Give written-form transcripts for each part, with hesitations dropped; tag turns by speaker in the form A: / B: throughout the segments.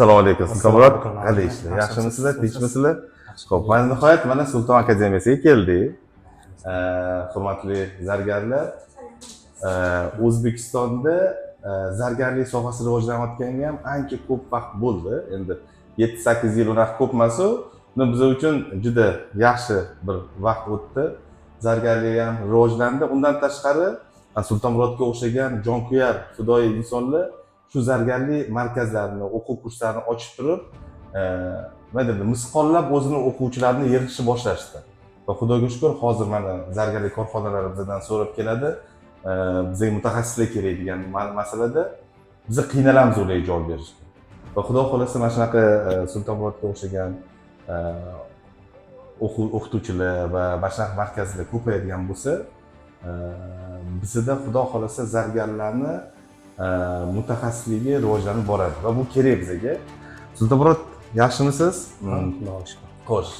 A: Assalomu alaykum, Sultonmurod.
B: Assalomu alaykum.
A: Qalay ishlar, yaxshimisizlar, tinchmisizlar?
B: Yaxshi.
A: Ho'p, mana nihoyat mana Sulton akademiyasiga keldik. Hurmatli zargarlar, O'zbekistonda zargarlik sohasi rivojlanayotganiga ham ancha ko'p vaqt bo'ldi. Endi 7-8 yil unaqa ko'p emasu, но biz uchun juda yaxshi bir vaqt o'tdi. Zargarlik ham rivojlandi. Undan tashqari, Sultonmurodga o'xshagan jonkuyar, fidoyi insonlar shu zargarlik markazlarini, o'quv kurslarini ochib turib, nima deydi, misqollab o'zini o'quvchilarini yig'ishni boshlashdi. Va Xudoga shukur, hozir mana zargarlik korxonalari bizdan so'rab keladi, bizga mutaxassislar kerak degan masalada biz qiynalamiz ularga javob berishga. Va Xudo xohlasa, mana shunaqa Sultonmurodga o'xshagan o'qituvchilar va mana shunaqa markazlar ko'payadigan bo'lsa, bizada, Xudo xohlasa, zargarlarni mutaxassisligi rivojlanib boradi va bu kerak bizaga. Sultonmurod, yaxshimisiz?
B: Xudoga shukur.
A: Xo'sh,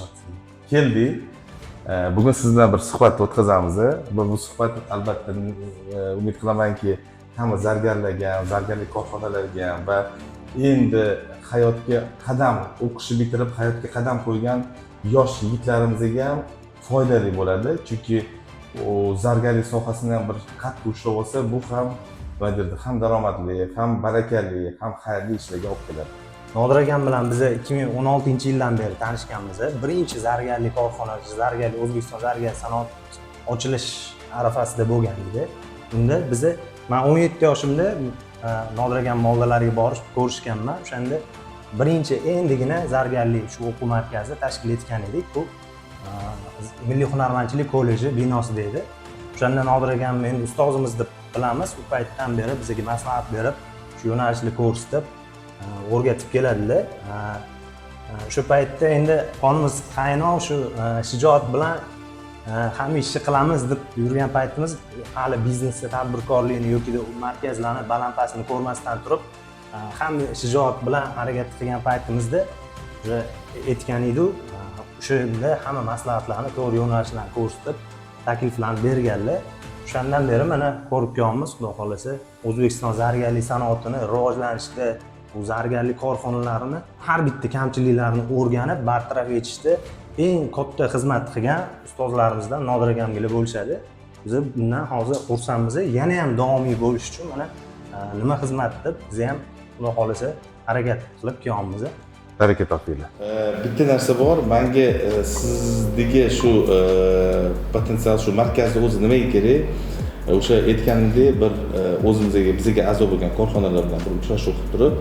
A: keldik. Bugun siz bilan bir suhbat o'tkazamiz va bu suhbat, albatta, umid qilamanki, hamma zargarlarga ham, zargarlik korxonalariga ham va endi hayotga qadam, o'qishni bitirib hayotga qadam qo'ygan yosh yigitlarimizga ham foydali bo'ladi, chunki u zargarlik sohasini ham bir qattiq ushlab olsa, bu ham, nima deydi, ham daromadli, ham barakali, ham xayrli ishlarga olib keladi.
B: Nodir akam bilan biza 2016-yildan beri tanishganmiz. Birinchi zargarlik korxonasi, zargarlik, O'zbekiston zargar sanoat ochilish arafasida bo'lgan edi. Unda biza, man 17 yoshimda Nodir akamni oldilariga borib ko'rishganman. O'shanda birinchi endigina zargarlik shu o'quv markazi tashkil etgan edik. Bu Milliy hunarmandchilik kolleji binosida edi. O'shanda Nodir akamni endi ustozimiz deb bilamiz. U paytdan beri bizga maslahat berib, shu yo'nalishni ko'rsatib, o'rgatib keladilar. O'sha paytda endi qonimiz qaynoq, shu shijoat bilan hamma ishni qilamiz deb yurgan paytimiz, hali biznesda, tadbirkorlikni yoki markazlarni baland pastini ko'rmasdan turib, hamma shijoat bilan harakat qilgan paytimizda уже aytgan edu, o'shanda hamma maslahatlarni, to'g'ri yo'nalishlarni ko'rsatib, takliflarni berganlar. O'shandan beri mana ko'rib kelyapmiz. Xudo xohlasa, O'zbekiston zargarlik sanoatini rivojlanishida, bu zargarlik korxonalarini har bitta kamchiliklarini o'rganib, bartaraf etishda eng katta xizmat qilgan ustozlarimizdan Nodir akamgina bo'lishadi. Biz bundan hozir xursandmiz. Yana ham davomiy bo'lishi uchun mana nima xizmat deb biz ham, Xudo xohlasa, harakat qilib kelyapmiz.
A: Baraka topinglar. Bitta narsa bor manga, sizdagi shu potensial, shu markazni o'zi nimaga kerak? O'sha aytganimdek, bir o'zimizga, bizga a'zo bo'lgan korxonalar bilan bir uchrashuv qilib turib,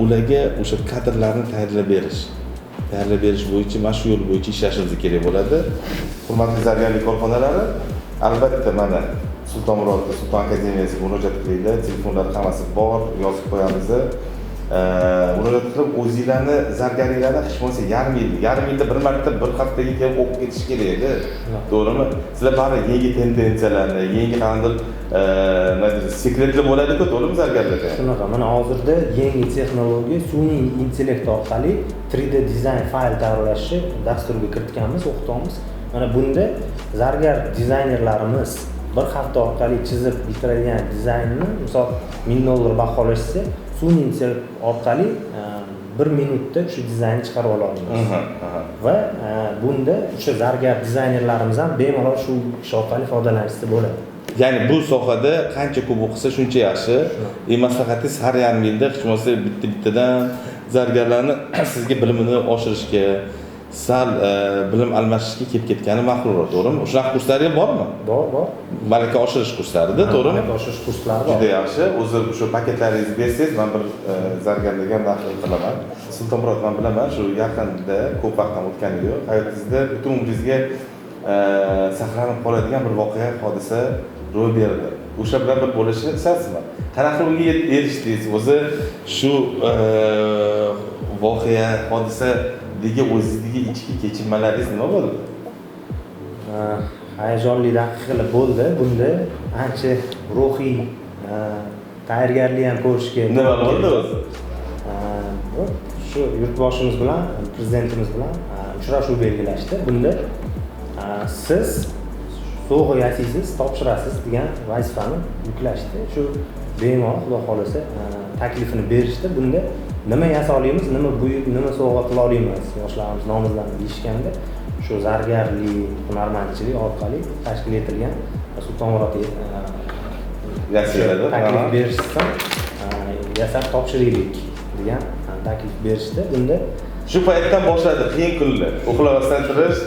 A: ularga o'sha kadrlarni tayyorlab berish bo'yicha, mana shu yo'l bo'yicha ishlashimiz kerak bo'ladi. Hurmatli zargarlik korxonalari, albatta, mana Sultonmurod, Sulton akademiyasiga murojaat qilinglar. Telefonlari hammasi bor, yozib qo'yamiz. Murojaat qilib, o'zinglarni zargarliklarni hech bo'lmasa yarim yilda bir marta bir haftaga kelib o'qib ketish kerak edi, to'g'rimi? Sizlar baribir yangi tendensiyalarni, yangi qandaydir, nima deydi, sekretlar bo'ladiku, to'g'rimi, zargarlarda?
B: Shunaqa, mana hozirda yangi texnologiya, sun'iy intellekt orqali 3D dizayn fayl tayyorlashni dasturga kiritganmiz, o'qitamiz. Mana bunda zargar dizaynerlarimiz bir hafta orqali chizib bitiradigan dizaynni, misol, 1000 dollar baholashsa, sun'iy intellekt orqali bir minutda shu dizaynni chiqarib ola olamiz.
A: Aha, aha.
B: Va bunda o'sha zargar dizaynerlarimiz ham bemalol shu ish orqali foydalanishsa bo'ladi.
A: Ya'ni bu sohada qancha ko'p o'qisa, shuncha yaxshi. И maslahatingiz, har yarim yilda hech bo'lmasa bitta bittadan zargarlarni sizga bilimini oshirishga, sal bilim almashishga kelib ketgani ma'qulroq, to'g'rimi? Shunaqa kurslar ham bormi?
B: Bor.
A: Malaka oshirish kurslarida, to'g'rimi?
B: Malaka oshirish kurslari bor.
A: Juda yaxshi. O'zi shu paketlaringizni bersangiz, man bir zargarlarga ham naql qilaman. Sultonmurod, man bilaman, shu yaqinda, ko'p vaqt ham o'tgani yo'q, hayotingizda butun umringizga saqlanib qoladigan bir voqea, hodisa ro'y berdi. O'sha bilan bir bo'lishasizmi? Qanaqa unga erishdingiz o'zi? Shu voqea, hodisadagi o'zingizdagi ichki kechinmalaringiz nima bo'ldi?
B: Hayajonli daqiqalar bo'ldi. Bunda ancha ruhiy tayyorgarlik ham ko'rishga
A: Nima bo'ldi o'zi?
B: Shu yurtboshimiz bilan, prezidentimiz bilan uchrashuv belgilashdi. Bunda siz sovg'a yasaysiz, topshirasiz degan vazifani yuklashdi. Shu bemalol, Xudo xohlasa, taklifini berishdi. Bunda Nima yasa olamiz, nima buyuk, nima sovg'a qila olamiz yoshlarimiz nomizdan deyishganda, shu zargarlik, hunarmandchilik orqali tashkil etilgan Sultonmurod taklif berishsin, yasab topshiraylik degan taklif berishdi. Bunda
A: shu paytdan boshladi qiyin kunlar, uxlamasdan turish,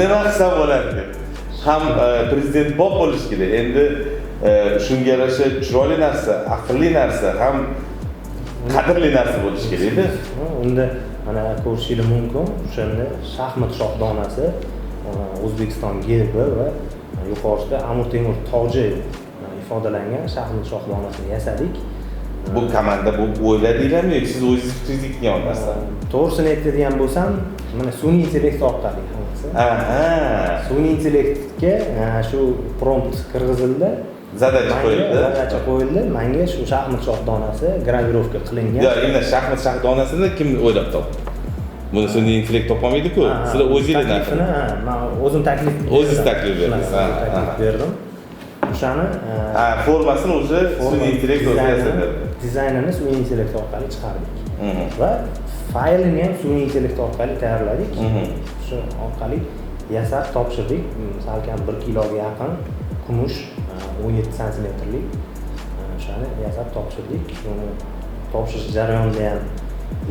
A: nima qilsam bo'ladi deb. Ham prezident bob bo'lish kerak. Endi shunga yarasha chiroyli narsa, aqlli narsa, ham qadrli narsa bo'lishi kerak-da.
B: Unda mana ko'rishingiz mumkin, o'shanda shaxmat shohdonasi, O'zbekiston gerbi va yuqorisida Amir Temur toji ifodalangan shaxmat shohdonasini yasadik.
A: Bu komanda bu o'yladinglarmi yoki siz o'zingiz fikringizga kelgan narsa?
B: To'g'risini aytadigan bo'lsam, mana sun'iy intellekt orqali hammasi. Sun'iy intellektga shu prompt kirgizildi.
A: Задача qo'yildi.
B: Задача qo'yildi. Menga shu shaxmat shohdonasi gravirovka qilingan.
A: Yo'q, endi shaxmat shohdonasini kim o'ylab topdi? Buni sun'iy intellekt topolmaydi-ku. Sizlar o'zingiz
B: taklifini, men o'zim taklif
A: o'zingiz taklif berdingiz.
B: Taklif berdim. O'shani
A: formasini o'zi sun'iy intellekt o'zi yasadi.
B: Dizaynini sun'iy intellekt orqali chiqardik. Va faylini ham sun'iy intellekt orqali tayyorladik. Shu orqali yasab topshirdik. Salkam 1 kiloga yaqin kumush 17 santimetrlik o'shani yasab topshirdik. Uni topshirish jarayonida ham,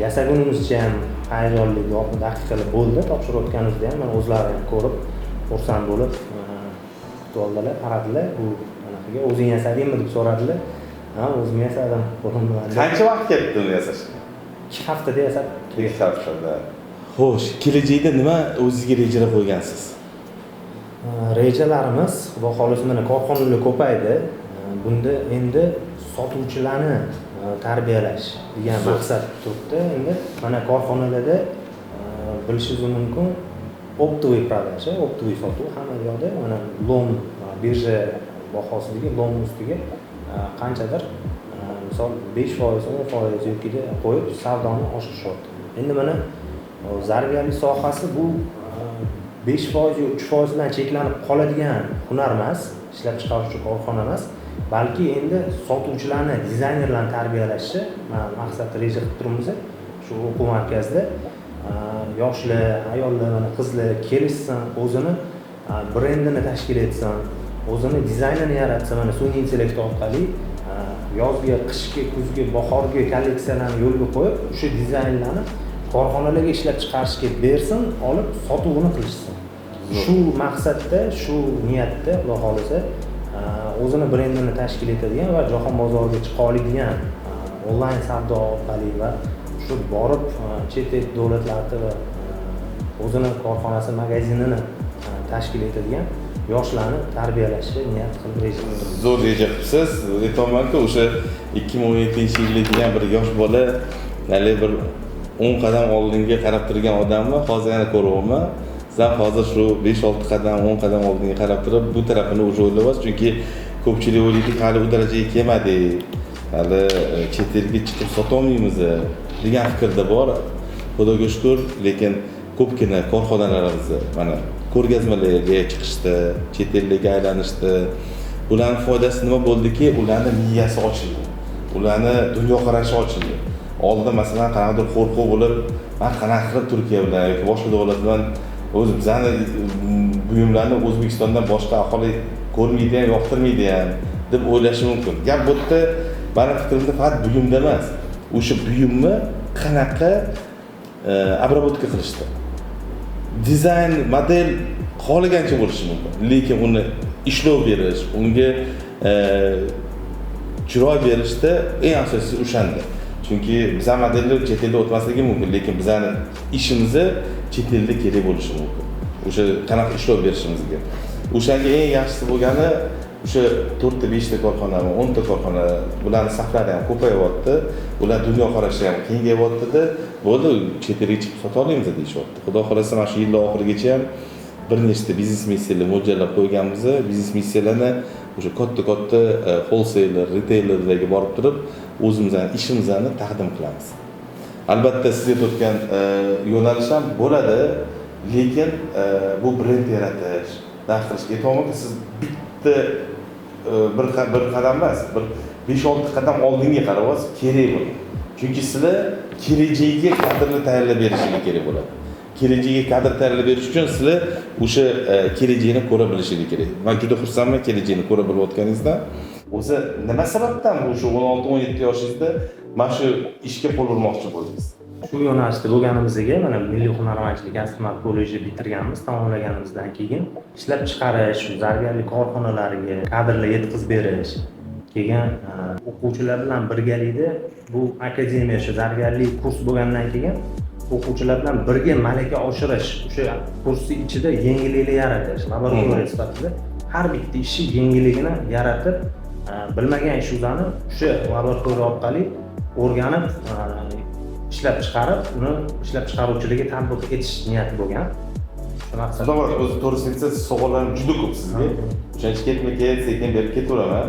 B: yasagunimizcha ham hayajonli daqiqalar bo'ldi. Topshirayotganimizda ham mana o'zlari ham ko'rib, xursand bo'lib kutib oldilar, qaradilar. Bu anaqaga o'zing yasadingmi deb so'radilar. Ha, o'zim yasadim, qo'lim bilan.
A: Qancha vaqt ketdi uni yasashga?
B: 2 haftada yasab.
A: 2 haftada. Xo'sh, kelajakda nima o'zingizga rejalar qo'ygansiz?
B: Rejalarimiz, xudo xohlasa, mana korxonalar ko'paydi. Bunda endi sotuvchilarni tarbiyalash degan maqsad turibdi. Endi mana korxonalarda bilishingiz mumkin, оптовый продажа, оптовый sotuv hamma yoqda mana lom birja bahosidagi lom ustiga qanchadir misol 5%, 10% yokida qo'yib savdoni oshirishyapti. Endi mana zargarlik sohasi bu 5% yo 3% bilan cheklanib qoladigan hunar emas, ishlab chiqaruvchi korxona emas, balki endi sotuvchilarni, dizaynerlarni tarbiyalashni maqsad reja qilib turibmiz. Shu o'quv markazida yoshlar, ayollar, mana qizlar kelishsin, o'zini brendini tashkil etsin, o'zini dizaynini yaratsin, mana sun'iy intellekt orqali yozgi, qishki, kuzgi, bahorgi kolleksiyalarni yo'lga qo'yib, o'sha dizaynlarni korxonalarga ishlab chiqarishga bersin, olib sotuvini qilishsin. Shu maqsadda, shu niyatda Xudo xohlasa o'zini brendini tashkil etadigan va jahon bozoriga chiqa oladigan onlayn savdo orqali va shu borib chet el davlatlarida va o'zini korxonasi, magazinini tashkil etadigan yoshlarni tarbiyalashni niyat qilib reja qilib.
A: Zo'r reja qilibsiz. Aytamanki, o'sha 2017-yilda degan bir yosh bola hali bir 10 qadam oldinga qarab turgan odamni hozir yana ko'ryapman. Siz ham hozir shu 5-6 qadam, 10 qadam oldinga qarab turib, bu tarafini o'zi o'ylayapsiz, chunki ko'pchilik o'ylaydiki, hali u darajaga kelmadik, hali chet elga chiqib sotolmaymiz degan fikrda bor. Xudoga shukr, lekin ko'pgina korxonalarimiz mana ko'rgazmalarga chiqishdi, chet ellarga aylanishdi. Ularning foydasi nima bo'ldiki, ularning miyasi ochildi, ularning dunyoqarashi ochildi. Oldin masalan qanaqadir qo'rquv bo'lib, man qanaqa qilib Turkiya bilan yoki boshqa davlat bilan o'z bizani buyumlarni O'zbekistondan boshqa aholi ko'rmaydi ham, yoqtirmaydi ham deb o'ylashi mumkin. Gap bu yerda mani fikrimda faqat buyumda emas, o'sha buyumni qanaqa обработка qilishdi. Dizayn, model xohlagancha bo'lishi mumkin, lekin uni ishlov berish, unga chiroy berishda eng asosiysi o'shanda. Chunki bizlar modellar chet elda o'tmasligi mumkin, lekin bizani ishimizni chet elda kerak bo'lishi mumkin. O'sha qanaqa ishlov berishimizga. O'shanga eng yaxshisi bo'lgani o'sha 4 ta 5 ta korxonami, 10 ta korxona, bularning saflari ham ko'payyapti, ular dunyoqarashi ham kengayyapti-da, bo'ldi, chet elga chiqib sota olmaymiz deyishyapti. Xudo xohlasa mana shu yil oxirigacha ham bir nechta biznes missiyalar mo'ljallab qo'yganmiz. Biznes missiyalarni o'sha katta-katta wholesaler, retailerlarga borib turib, o'zimizning ishimizni taqdim qilamiz. Albatta siz aytayotgan yo'nalish ham bo'ladi, lekin bu brend yaratish, narx qilish aytyapmanki, siz bitta bir qadam emas, bir 5-6 qadam oldinga qarayapsiz, kerak bu. Chunki sizlar kelajagiga kadrni tayyorlab berishingiz kerak bo'ladi. Kelajagiga kadr tayyorlab berish uchun sizlar o'sha kelajagini ko'ra bilishingiz kerak. Man juda xursandman kelajagini ko'ra bilayotganingizdan. O'zi nima sababdan bu shu 16-17 yoshingizda mana shu ishga qo'l urmoqchi bo'ldingiz?
B: Shu yo'nalishda bo'lganimizga, mana, Milliy hunarmandchilik kasb hunar kolleji bitirganmiz. Tamomlaganimizdan keyin ishlab chiqarish, shu zargarlik korxonalariga kadrlar yetkazib berish, keyin o'quvchilar bilan birgalikda bu akademiya, shu zargarlik kurs bo'lgandan keyin o'quvchilar bilan birga malaka oshirish, o'sha kursni ichida yengilliklar yaratish, laboratoriya sifatida har bitta ishi yengilligini yaratib, bilmagan ishlarni o'sha laboratoriya orqali o'rganib, ishlab chiqarib, uni ishlab chiqaruvchilarga tatbiq etish niyati bo'lgan shu maqsad.
A: Sulton, o'zi to'g'risini aytsa, savollarim juda ko'p sizga. O'shaning uchun ketma-ket sekin berib ketaveraman.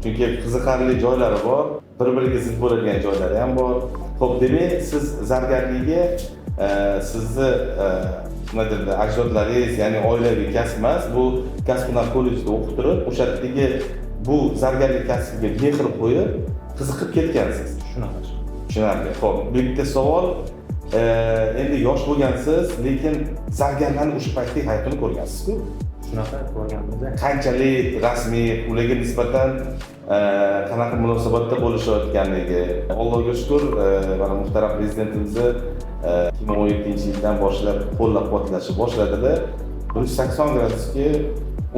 A: Chunki qiziqarli joylari bor, bir-biriga zid bo'ladigan joylari ham bor. Xo'p, demak, siz zargarlikka sizni nima deydi, ajdodlaringiz, ya'ni oilaviy kasb emas, bu kasb hunar kollejida o'qib turib, o'sha yerdagi bu zargarlik kasbiga mehr qo'yib, qiziqib ketgansiz.
B: Shunaqa.
A: Tushunarli. Xo'p, bitta savol. Endi yosh bo'lgansiz, lekin zargarlarni o'sha paytdagi hayotini ko'rgansiz-ku.
B: Shunaqa, ko'rganmiz.
A: Qanchalik rasmiy, ularga nisbatan qanaqa munosabatda bo'lishayotganligi. Allohga shukur, mana muhtaram prezidentimizni 2017-yildan boshlab qo'llab-quvvatlashni boshladilar. 180 gradusga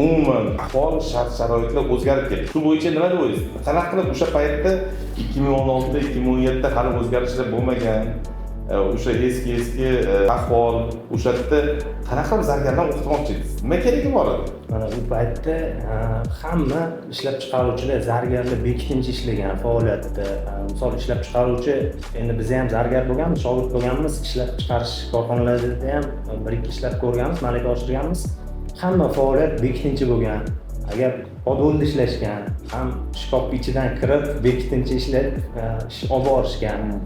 A: umuman ahvol, shart sharoitlar o'zgarib ketdi. Shu bo'yicha nima deb o'ylaysiz? Qanaqa qilib o'sha paytda 2016, 2017 hali o'zgarishlar bo'lmagan, o'sha eski eski ahvol, o'sha yerda qanaqa qilib zargarlarni o'qitmoqchi edingiz? Nima keragi bor edi?
B: Mana bu paytda hamma ishlab chiqaruvchilar, zargarlar bekitincha ishlagan faoliyatda. Misol, ishlab chiqaruvchi, endi biz ham zargar bo'lganmiz, shogird bo'lganmiz, ishlab chiqarish korxonalarida ham bir ikki ishlab ko'rganmiz, malaka oshirganmiz. Hamma faoliyat bekitincha bo'lgan. Agar podvolda ishlashgan, ham shkaf ichidan kirib bekitincha ishlab, ish olib borishgan ham.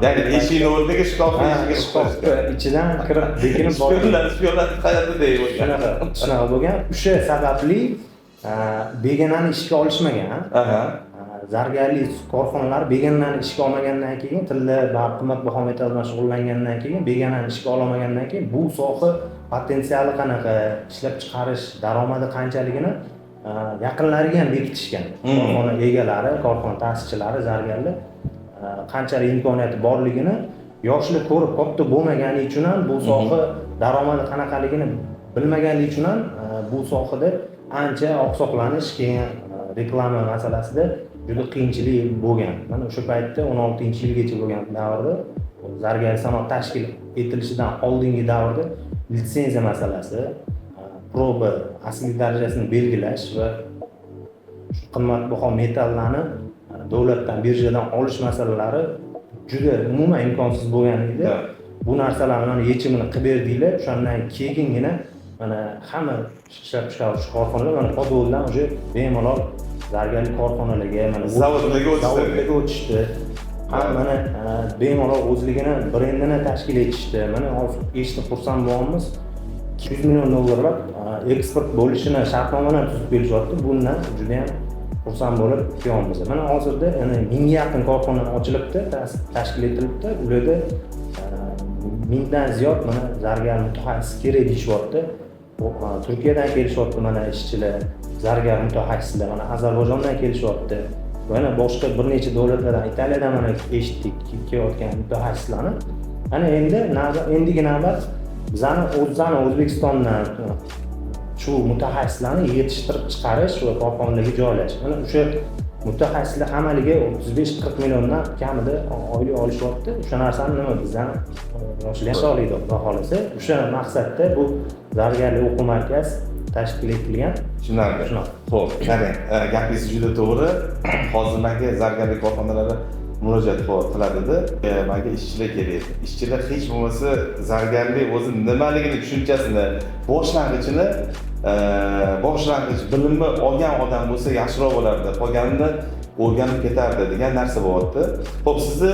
A: Ya'ni eshikni o'rniga shkaf eshigiga
B: shkafni ichidan kirib bekinib borgan.
A: Shpionlar, shpionlar hayotida bo'lgan.
B: Shunaqa bo'lgan. O'sha sababli begonani ishga olishmagan. Zargarlik korxonalari begonani ishga olmagandan keyin, tilla va qimmatbaho metall bilan shug'ullangandan keyin, begonani ishga olmagandan keyin bu soha potensiali qanaqa, ishlab chiqarish daromadi qanchaligini yaqinlariga ham bekitishgan. Korxona egalari, korxona ta'sischilari, zargarlar qanchalik imkoniyati borligini yoshlar ko'rib katta bo'lmagani uchun ham, bu soha daromadi qanaqaligini bilmaganligi uchun ham bu sohada ancha oqsoqlanish, keyin reklama masalasida juda qiyinchilik bo'lgan. Mana o'sha paytda, 16-yilgacha bo'lgan davrda, zargarlik sanoat tashkil etilishidan oldingi davrda litsenziya masalasi, proba asl darajasini belgilash va shu qimmatbaho metallarni davlatdan, birjadan olish masalalari juda umuman imkonsiz bo'lgan edi. Bu narsalarni mana yechimini qilib berdinglar. O'shandan keyingina mana hamma ishlab chiqaruvchi korxonalar mana podvoldan уже bemalol zargarlik korxonalarga, mana
A: Zavodlarga o'tishdi.
B: Zavodlarga o'tishdi. Ham mana bemalol o'zligini brendini tashkil etishdi. Mana hozir eshitib xursand bo'lyapmiz, 200 million dollarlab eksport bo'lishini shartnomalar tuzib kelishyapti. Bundan judayam xursand bo'lib kelyapmiz. Mana hozirda yana 1000ga yaqin korxona ochilibdi, tashkil etilibdi. Ularda 1000dan ziyod mana zargar mutaxassis kerak deyishyapti. Bu, Turkiyadan kelishyapti mana ishchilar, zargar mutaxassislar, mana Ozarbayjondan kelishyapti va yana boshqa bir necha davlatlardan, Italiyadan mana eshitdik kelayotgan mutaxassislarni. Ana endi endigi navbat bizani o'zani O'zbekistondan shu mutaxassislarni yetishtirib chiqarish va korxonalarga joylash. Mana o'sha mutaxassislar hammaliga 35-40 milliondan kamida oylik olishyapti. O'sha narsani nima bizani yoshlar ham oladi, xudo xohlasa. O'sha maqsadda bu zargarlik o'quv markaz tashkil etilgan.
A: Tushunarli.
B: Shunaqa.
A: Ho'p, qarang, gapingiz juda to'g'ri. Hozir menga zargarlik korxonalari murojaat qiladida, menga ishchilar kerak. Ishchilar hech bo'lmasa zargarlik o'zi nimaligini tushunchasini, boshlang'ichini, boshlang'ich bilimni olgan odam bo'lsa yaxshiroq bo'lardi, qolganini o'rganib ketardi degan narsa bo'lyapti. Ho'p, sizni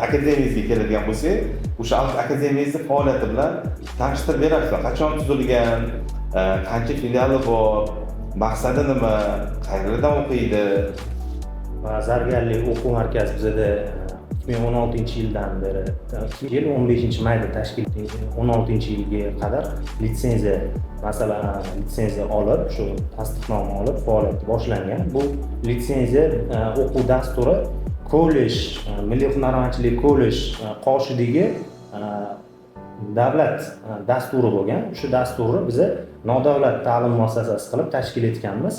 A: akademiyangizga keladigan bo'lsak, o'sha akademiyangizni faoliyati bilan tanishtirib berasizmi? Qachon tuzilgan, qancha filiali bor, maqsadi nima, qayerlardan o'qiydi?
B: Va zargarlik o'quv markazi bizada 2016-yildan beri, yil 15 mayda tashkil, 16-yilga qadar litsenziya, masalan, litsenziya olib, shu tasdiqnoma olib faoliyat boshlangan. Bu litsenziya o'quv dasturi kollej, milliy hunarmandchilik kollej qoshidagi davlat dasturi bo'lgan. Shu dasturni biza nodavlat ta'lim muassasasi qilib tashkil etganmiz.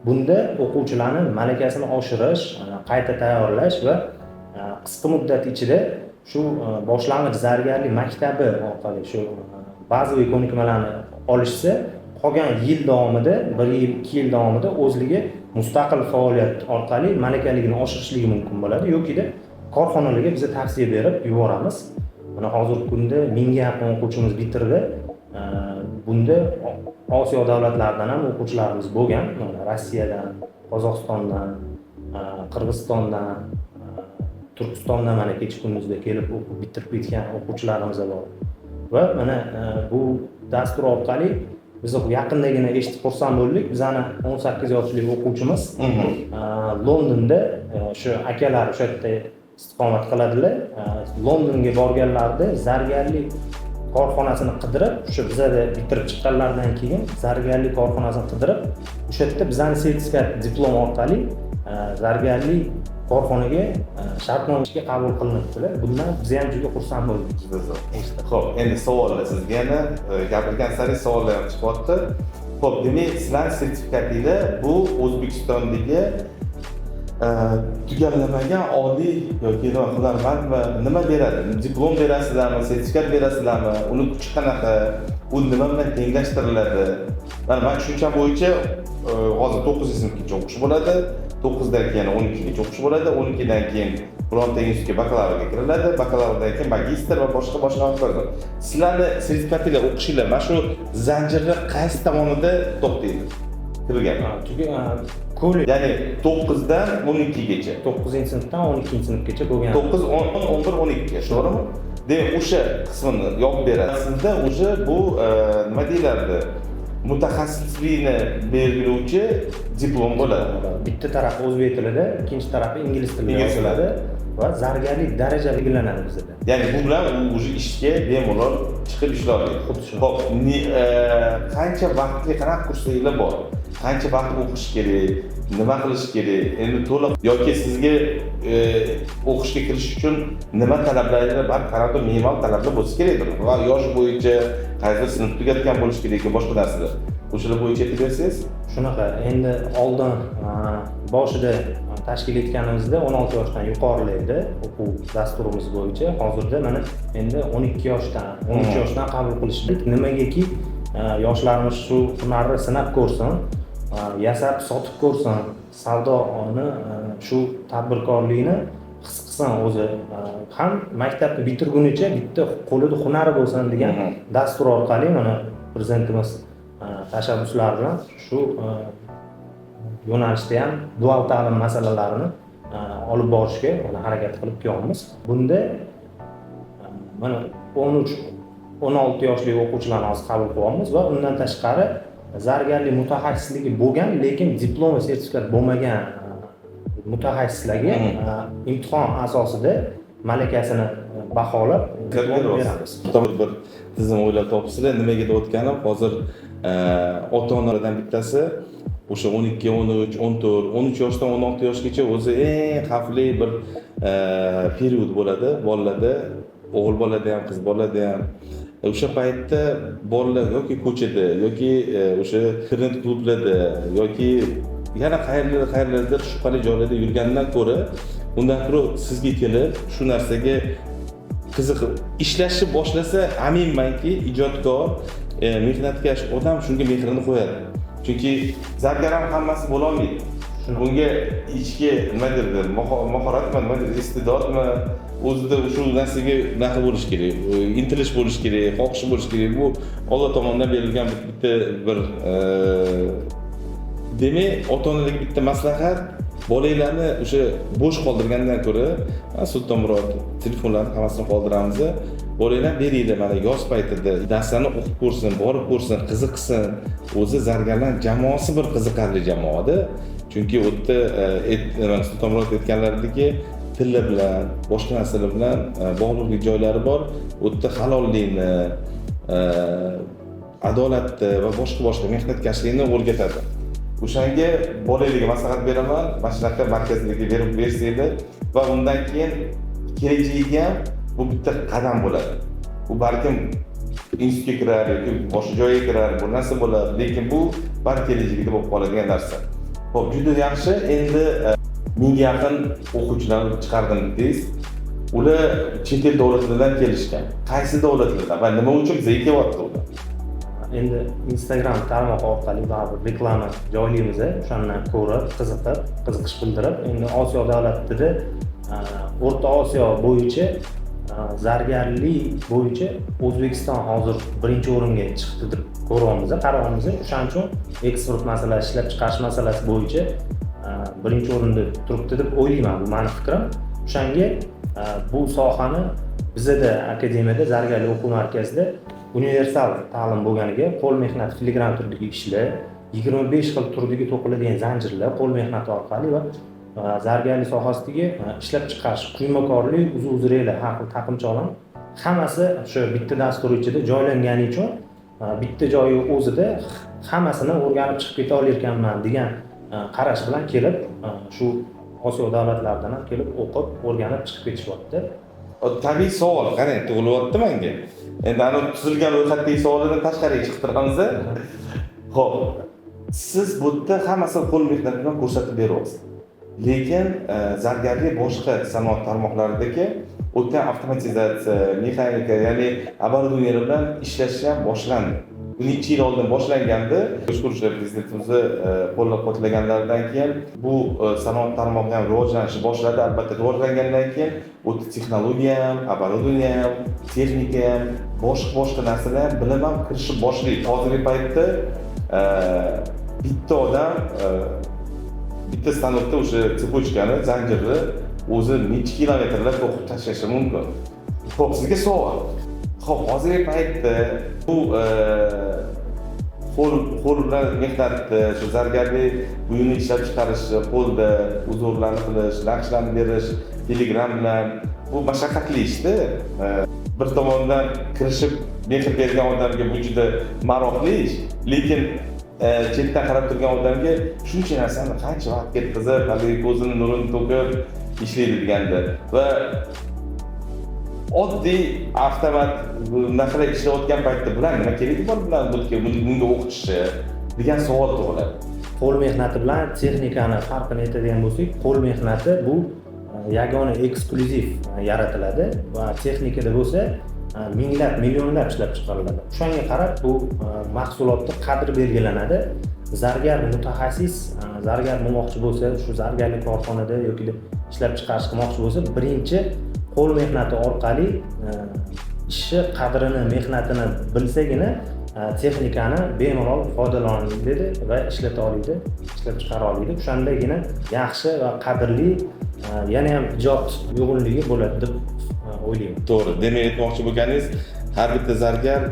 B: Bunda o'quvchilarni malakasini oshirish, qayta tayyorlash va qisqa muddat ichida shu boshlang'ich zargarlik maktabi orqali shu bazaviy ko'nikmalarni olishsa, qolgan yil davomida, bir yil, 2 yil davomida o'zligi mustaqil faoliyat orqali malakaligini oshirishligi mumkin bo'ladi yokida korxonalarga biza tavsiya berib yuboramiz. Mana, hozirgi kunda 1000ga yaqin o'quvchimiz bitirdi. Bunda Osiyo davlatlaridan ham o'quvchilarimiz bo'lgan. Mana, Rossiyadan, Qozog'istondan, Qirg'izistondan, Turkistondan mana kecha kunduzda kelib o'qib bitirib ketgan o'quvchilarimiz bor. Va mana bu dastur orqali biz yaqindagina eshitib xursand bo'ldik, bizani 18 yoshli o'quvchimiz Londonda, shu akalari o'sha yerda istiqomat qiladilar, Londonga borganlarida zargarlik korxonasini qidirib, o'sha bizada bitirib chiqqanlaridan keyin zargarlik korxonasini qidirib, o'sha yerda bizani sertifikat, diplom orqali zargarlik korxonaga shartnoma ishga qabul qilinibdilar. Bundan biz ham juda xursand bo'ldik.
A: Juda zo'r. Ho'p, endi savollar sizga yana, gapirgan sari savollar ham chiqyapti. Ho'p, demak, sizlarni sertifikatinglar bu O'zbekistondagi tugallamagan oliy yoki nima, hunarmandmi, nima beradi? Diplom berasizlarmi, sertifikat berasizlarmi? Uni kuchi qanaqa? U nima bilan tenglashtiriladi? Mana, man tushuncham bo'yicha hozir 9-sinfgacha o'qish bo'ladi, 9dan keyin 12gacha o'qish bo'ladi, 12dan keyin bironta institutga bakalavrga kiriladi, bakalavrdan keyin magistr va boshqa boshqa hokazo. Sizlarni sertifikatinglar, o'qishinglar mana shu zanjirni qaysi tomonida to'xtaydi kirgan?
B: Kollej.
A: Ya'ni 9dan 12gacha.
B: 9-sinfdan 12-sinfgacha bo'lgan.
A: 9, 10, 11, 12, to'g'rimi? Demak, o'sha qismini yopib beradi sizda. Уже bu nima deyiladi, mutaxassislikni belgilovchi diplom bo'ladi.
B: Bitta tarafi o'zbek tilida, ikkinchi tarafi ingliz tilida
A: Ingliz tilida.
B: yoziladi va zargarlik daraja belgilanadi bizada.
A: Ya'ni bu bilan u уже ishga bemalol chiqib ishlay oladi.
B: Xuddi shu.
A: Ho'p, qancha vaqtli, qanaqa kurslar bor, qancha vaqt o'qish kerak, nima qilish kerak endi to'liq yoki sizga o'qishga kirish uchun nima talablar bor? Qanaqadir minimal talablar bo'lsa kerakdir va yosh bo'yicha qaysi sinf tugatgan bo'lishi kerak yoki boshqa narsalar, o'shalar bo'yicha aytib bersangiz.
B: Shunaqa, endi oldin boshida tashkil etganimizda 16 yoshdan yuqorilar edi o'quv dasturimiz bo'yicha. Hozirda mana endi 12 yoshdan, 13 yoshdan qabul qilishdik. Nimagaki, yoshlarimiz shu hunarni sinab ko'rsin, yasab sotib ko'rsin, savdoni, shu tadbirkorlikni his qilsin o'zi, ham maktabni bitirgunicha bitta qo'lida hunari bo'lsin degan dastur orqali, mana, prezidentimiz tashabbuslari bilan shu yo'nalishda ham dual ta'lim masalalarini olib borishga mana harakat qilib kelyapmiz. Bunda mana 13, 16 yoshli o'quvchilarni hozir qabul qilyapmiz va undan tashqari zargarlik mutaxassisligi bo'lgan, lekin diplom va sertifikat bo'lmagan mutaxassislarga imtihon asosida malakasini baholab diplom beramiz.
A: Bir tizim o'ylab topibsizlar. Nimaga deyotganim, hozir ota onalardan bittasi o'sha 12, 13, 14, 13 yoshdan 16 yoshgacha o'zi eng xavfli bir период bo'ladi bolalarda, o'g'il bolada ham, qiz bolada ham. O'sha paytda bolalar yoki ko'chada yoki o'sha internet klublarda yoki yana qayerlarda qayerlardir shubhali joylarda yurgandan ko'ra, undan ko'ra sizga kelib shu narsaga qiziqib ishlashni boshlasa, aminmanki, ijodkor, mehnatkash odam shunga mehrini qo'yadi. Chunki zargar ham hammasi bo'lolmaydi. Bunga ichki nima deydi, mahoratmi, nima deydi, iste'dodmi, o'zida shu narsaga bunaqa bo'lishi kerak, intilish bo'lishi kerak, xohishi bo'lishi kerak. Bu Olloh tomonidan berilgan bitta bir demak, ota onalarga bitta maslahat: bolanglarni o'sha bo'sh qoldirgandan ko'ra, Sultonmurod, telefonlarni hammasini qoldiramiz, bolanglar beringlar, mana yoz paytida darslarni o'qib ko'rsin, borib ko'rsin, qiziqsin o'zi. Zargarlar jamoasi bir qiziqarli jamoada, chunki u yerda Sultonmurod aytganlaridagi tili bilan, boshqa narsalar bilan bog'liqlik joylari bor. U yerda halollikni, adolatni va boshqa boshqa mehnatkashlikni o'rgatadi. O'shanga bolalarga maslahat beraman, mana shunaqa markazlarga berib bersanglar va undan keyin kelajagiga ham bu bitta qadam bo'ladi. U balkim institutga kirar yoki boshqa joyga kirar, bir narsa bo'ladi, lekin bu bari kelajagida bo'lib qoladigan narsa. Xo'p, juda yaxshi. Endi 1000ga yaqin o'quvchilarni chiqardim dedingiz. Ular chet el davlatlaridan kelishgan. Qaysi davlatlardan va nima uchun bizga kelyapti ular?
B: Endi Instagram tarmog'i orqali baribir reklama joylaymiz, o'shandan ko'rib, qiziqib, qiziqish bildirib, endi Osiyo davlatida, O'rta Osiyo bo'yicha zargarlik bo'yicha O'zbekiston hozir birinchi o'ringa chiqdi deb ko'ryapmiz, qarayapmiz. O'shaning uchun eksport masalasi, ishlab chiqarish masalasi bo'yicha birinchi o'rinda turibdi deb o'ylayman. Bu mani fikrim. O'shanga bu sohani bizada akademiyada, zargarlik o'quv markazida universal ta'lim bo'lganiga, qo'l mehnati, filigran turdagi ishlar, 25 xil turdagi to'qiladigan zanjirlar qo'l mehnati orqali va zargarlik sohasidagi ishlab chiqarish, quymakorlik, uzuk-uzraylar, har xil taqinchoqlar hammasi o'sha bitta dastur ichida joylangani uchun bitta joyi o'zida hammasini o'rganib chiqib keta olarkanman degan qarash bilan kelib, shu Osiyo davlatlaridan ham kelib o'qib, o'rganib chiqib ketishyapti.
A: Tabiiy savol qarang, tug'ilyapti menga. Endi anavi tuzilgan ro'yxatdagi savollardan tashqariga chiqib turamiz. Xo'p, siz bu yerda hammasini qo'l mehnati bilan ko'rsatib beryapsiz. Lekin zargarlik boshqa sanoat tarmoqlaridagi o'tgan avtomatizatsiya, mexanika, ya'ni оборудование bilan ishlash ham boshlandi. Bu necha yil oldin boshlangandi. Shukur, o'sha prezidentimizni qo'llab-quvvatlaganlaridan keyin bu sanoat tarmog'i ham rivojlanishni boshladi. Albatta, rivojlangandan keyin u yerda texnologiya ham, оборудование ham, texnika ham, boshqa boshqa narsalar ham, bilim ham kirishib boshlaydi. Hozirgi paytda bitta odam bitta stanokda o'sha цепочка ni, zanjirni o'zi necha kilometrlar to'qib tashlashi mumkin. Xo'p, sizga savol. Xo'p, hozirgi paytda bu qo'l bilan mehnatni, shu zargarlik buyumni ishlab chiqarish, qo'lda узор larni qilish, naqshlarni berish, filigran bilan bu mashaqqatli ishda. Bir tomondan kirishib mehr bergan odamga bu juda maroqli ish, lekin chetdan qarab turgan odamga shuncha narsani qancha vaqt ketkazib, haligi ko'zini nurini to'kib ishlaydi deganda va oddiy avtomat bunaqa ishlayotgan paytda bular nima keragi bor bularni bu yerga, bunga o'qitishi degan savol tug'iladi.
B: Qo'l mehnati bilan texnikani farqini aytadigan bo'lsak, qo'l mehnati bu yagona eksklyuziv yaratiladi va texnikada bo'lsa minglab, millionlab ishlab chiqariladi. O'shanga qarab bu mahsulotni qadri belgilanadi. Zargar mutaxassis zargar bo'lmoqchi bo'lsa, shu zargarlik korxonada yoki ishlab chiqarish qilmoqchi bo'lsa, birinchi qo'l mehnati orqali ishi qadrini, mehnatini bilsagina texnikani bemalol foydalanadi va ishlata oladi, ishlab chiqara oladi. O'shandagina yaxshi va qadrli, yana ham ijod uyg'unligi bo'ladi deb o'ylayman.
A: To'g'ri. Demak, aytmoqchi bo'lganingiz, har bitta zargar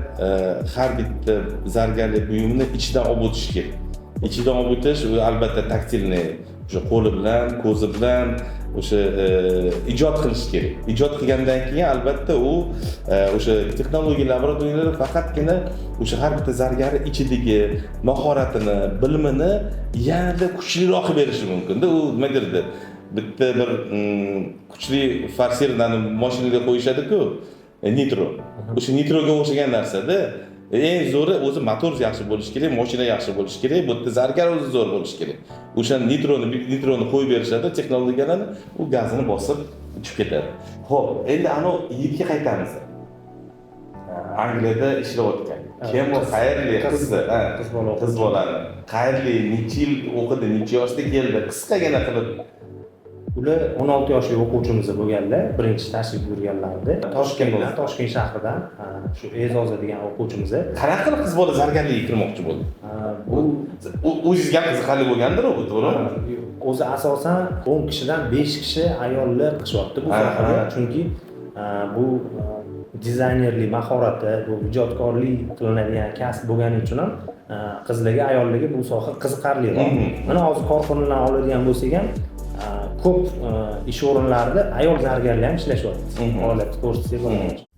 A: har bitta zargarlik buyumni ichidan olib o'tish kerak. Ichidan olib o'tish u albatta тактильный, o'sha qo'li bilan, ko'zi bilan o'sha ijod qilish kerak. Ijod qilgandan keyin albatta u o'sha texnologiya laboratoriyalar faqatgina o'sha har bitta zargarni ichidagi mahoratini, bilimini yanada kuchliroq qilib berishi mumkinda. U nima derdi, bitta bir kuchli форсированный mashinaga qo'yishadi-ku, nitro, o'sha nitroga o'xshagan narsada. Eng zo'ri o'zi motor yaxshi bo'lishi kerak, mashina yaxshi bo'lishi kerak, bu yerda zargar o'zi zo'r bo'lishi kerak. O'sha nitroni qo'yib berishadi, texnologiyalarni, u gazini bosib uchib ketadi. Ho'p, endi anavi yigitga qaytamiz, Angliyada ishlayotgan. Kim u, qayerlik? Qizni, ha.
B: Qiz bola.
A: Qiz bolani qayerlik, necha yil o'qidi, necha yoshda keldi, qisqagina qilib.
B: Ular 16 yoshli o'quvchimiz bo'lganlar, birinchi tashrif buyurganlarida Toshkentdan, Toshkent shahridan, shu E'zoza degan o'quvchimiz.
A: Qanaqa qilib qiz bola zargarlikka kirmoqchi bo'ldi?
B: Bu
A: O'zingizga ham qiziqarli bo'lgandir u, to'g'rimi?
B: O'zi asosan 10 kishidan 5 kishi ayollar chiqishyapti bu sohaga, chunki bu dizaynerlik mahorati, bu ijodkorlik qilinadigan kasb bo'lgani uchun ham qizlarga, ayollarga bu soha qiziqarliroq. Mana hozir korxonalarni oladigan bo'lsak ham, Ko'p ish o'rinlarida ayol zargarlar ham ishlashyapti. Faoliyatni ko'rsatsak bo'ladi.